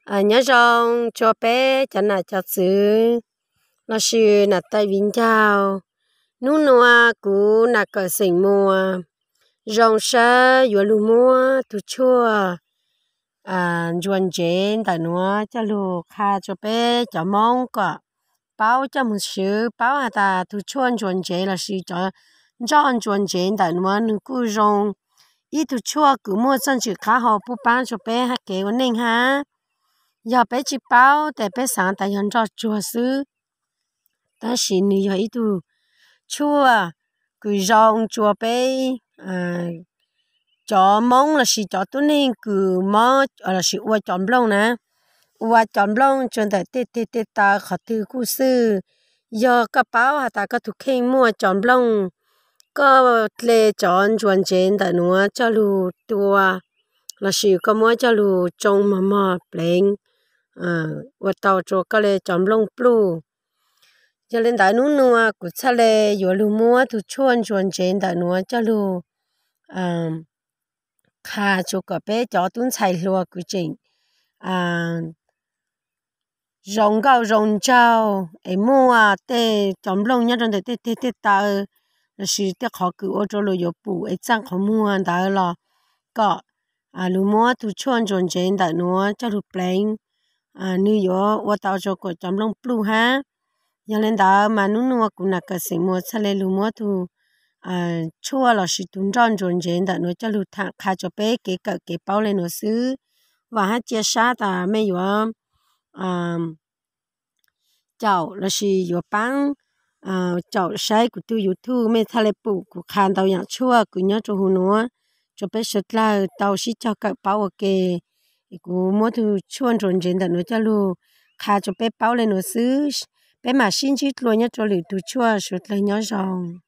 Nyob zoo rua peb cov nam cov txwv lossis nam tais viv ncaus. Nub nua kuv nam kawm xeem muas zoo sab yuav lug muab tug tshuaj ntsuas ntsev ntawm nuav coj lug qha rua peb cov Moob kom paub coj moog swv, paub has tas tug tshuaj ntsuas ntsev lossis cov nroj ntsuas ntsev ntawm nuav nwg kuj zoo ib tug tshuaj kws muaj txoj ntswm qab hau pub paab rua peb hab kev ua neej hab. Yog peb tsi paub tes peb xaav tas yog nroj tsuag xwb, tab sis nwg yog ib tug tshuaj kws zoo rua peb cov Moob lossis cov tuab neeg kws mob lossis ua cov nplooj na, ua cov nplooj rua ntawm tej teg tej taw qhov twg kuj xwb. Yog koj paub has tas koj tug kheej muaj cov nplooj, koj hle cov ntsuas ntsev ntawm nuav coj lug tua lossis koj muab coj lug tsoo mog mog pleev ua tau rua koj le cov nplooj pluj. Yog le ntawd nub nua kuv txhaj le yuav lug muab tug tshuaj ntsuas ntsev ntawm nuav coj lug qha rua kom peb cov tub ntxhais hluas kws tseem zoo nkauj zoo nraug es muaj tej cov nplooj nyob rua ntawm tej teg tej taw lossis tej qhov kws ua rua luas yuav pum es txaaj qhov muag ntawd los kom lug muab tug tshuaj ntsuas ntsev ntawm nuav coj lug pleev, nwg yuav ua tau rua kom cov nplooj pluj hab. Yog le ntawd mas nub nua kuv nam kawm xeem muas txhaj le lug muab tug tshuaj lossis tug nroj ntsuas ntsev ntawm nuav coj lug tham qha rua peb kev kawm kev paub le nuav xwb. Vaam hab cia sab tas mej yuav caum lossis yuav paab caum saib kuv tug YouTube, mej txhaj le pum kuv qha ntau yaam tshuaj kws nyob rua huv nuav rua peb suav dlawg tau sib cog kawm paub ua ke. Kuv muab tug tshuaj ntsuas ntsev ntawm nuav coj lug qha rua peb paub le nuav xwb. Peb maam sib ntsib dlua nyob rua lwm tug tshuaj, suav dlawg nyob zoo.